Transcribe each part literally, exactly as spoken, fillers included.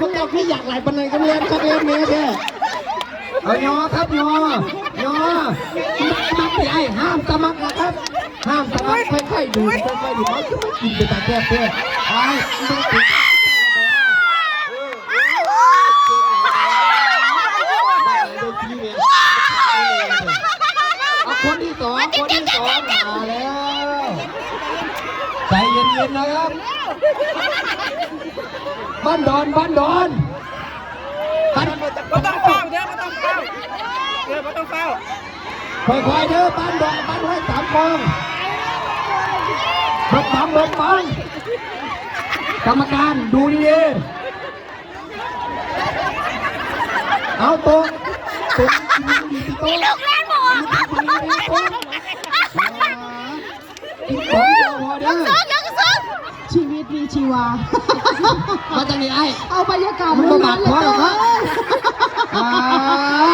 พวกเจ้าคืออยากหลายปานใดก็เล่นครับเล่นเนี้ยแท้เอายอครับยอยอมักสิไอ้ห้ามสมัครนะครับ ห้ามสมัครค่อยๆดูค่อยๆดูเขาจะไม่กินไปตาแคบแท้ไอ้ไม่ติด เอาคนที่สองคนที่สองมาแล้วใจเย็นๆนะครับบ้านดอนบ้านดอนบ้าน บ่ต้องเฝ้าเด้อบ่ต้องเฝ้าเด้อบ่ต้องเฝ้า ค่อยๆเด้อบ้านดอนบ้านห้วยสามกองเบิกบังเบิกบังกรรมการดูดีๆ เอาตกตกมีลูกเล่นหมดกินของเดียวพอเด้อ ชีวิตมีชีวา มาจากไหนไอ้ เอาบรรยากาศมันก็บาดคอหรอกครั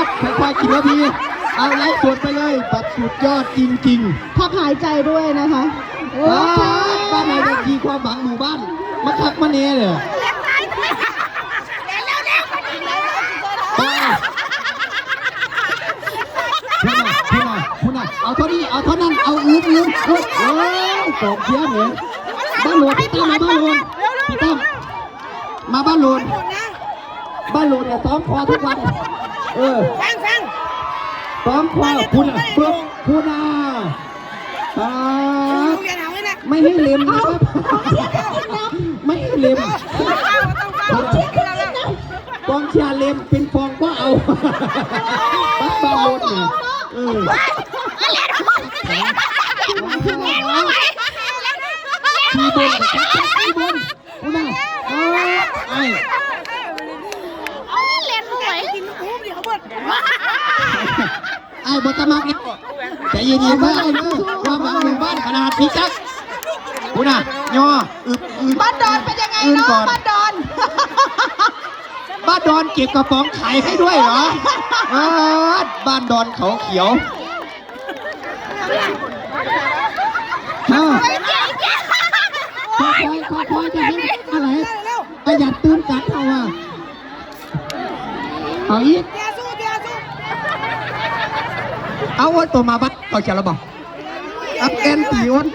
บ ค่อยๆกินแล้วพี่เอาไลฟ์สดไปเลยแบบสุดยอดจริงๆ พักหายใจด้วยนะคะโอเคบ้านไหนเวทีความหวังหมู่บ้านมาคักมาเน่เลยคุณน่ะคุณน่ะคุณน่ะเอาเท่านี้เอาเท่านั้นเอาอึ้มอึ้มอึ้มเออกองเชียร์เลยบ้านหลวงพี่ตั้มมาบ้านหลวงพี่ตั้มมาบ้านหลวงบ้านหลวงเนี่ยซ้อมคอทุกวันเออ ฟังฟัง ซ้อมคอคุณน่ะเพื่อคุณน่ะอ่า โรงเรียนเอาไว้นะ ไม่ให้เล็มนะครับไม่ให้เล็ม ต้องเฝ้าต้องเฝ้าก องเชียร์เล็มเป็นฟองก็เอาบ้าบอลเนี่ยเออทีบนทีบนคุณน่ะเออไอ้ไอ้บอตมักเนี่ยใจเย็นๆนะไอ้เด้อความหวังหมู่บ้านขนาดนี้จักคุณน่ะยออึบอึบ บ้านดอนเป็นยังไงเนาะบ้านดอน บ้านดอนเก็บกระป๋องขายให้ด้วยเหรอเออบ้านดอนเขาเขียวเออค่อยๆค่อยๆจะให้อะไรประหยัดตื้มกันเอาว่าเอาอีกเอาว่าตัวมาบ้านเขาเขียวแล้วบอกอัพแอนตีอ้น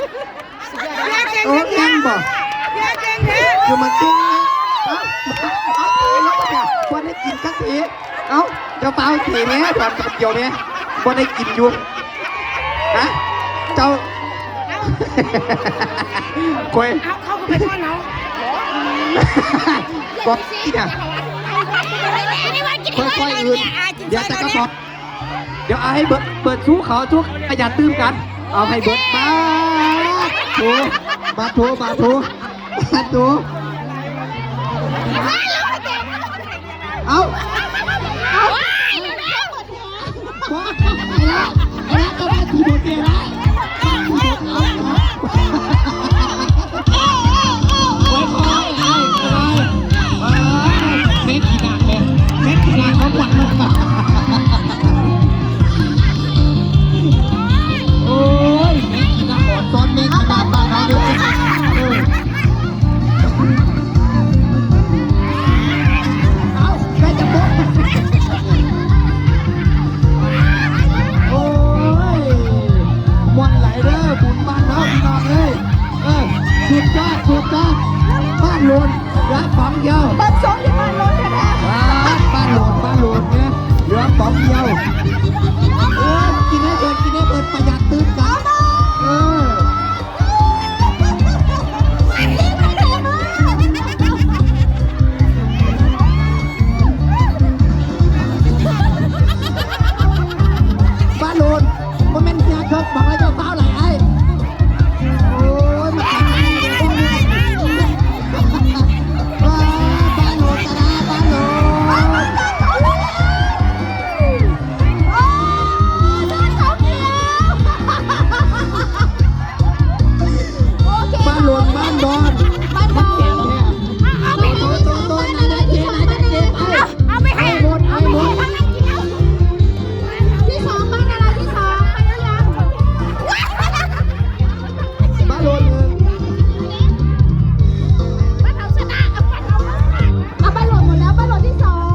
โอ้แม่นบ่คือมากินนะเอ้าเอ้าเอ้าคนได้กินสักทีเอ้าเจ้าเปาสีแม่ถอนกับเกี่ยวแม่คนได้กินอยู่ฮะเจ้าคอย เอาเข้าไปก่อนเนาะ ก็ที่เนี่ยค่อยๆอื่นเดี๋ยวจะกระบอก เดี๋ยวเอาให้เบิดเบิดสู้เขาสู้ขยันตื่มกัน เอาให้เบิดมาโถมาโถมาโถมาโถเอาเอาไอ้ละไอ้ละก็มาถีบหัวเตียงละมาถีบหัวเตียงละ เม็ดขี้หนักเลยเม็ดขี้หนักเขาหวังลงมาโอ้ยเม็ดขี้หนักอ่อนซ้อนเม็ดขี้หนักบ้านเขาเยอะเออเอาใกล้จะหมดโอ้ยมวนไหลเด้อบุญบ้านเฮาพี่น้องเอ้ย เออสุดยอดสุดยอดบ้านโลนเหลือป๋องเดียว บัตรสองที่บ้านโลนแท้ๆ บ้านบ้านโลนบ้านโลนเนี่ยเหลือป๋องเดียว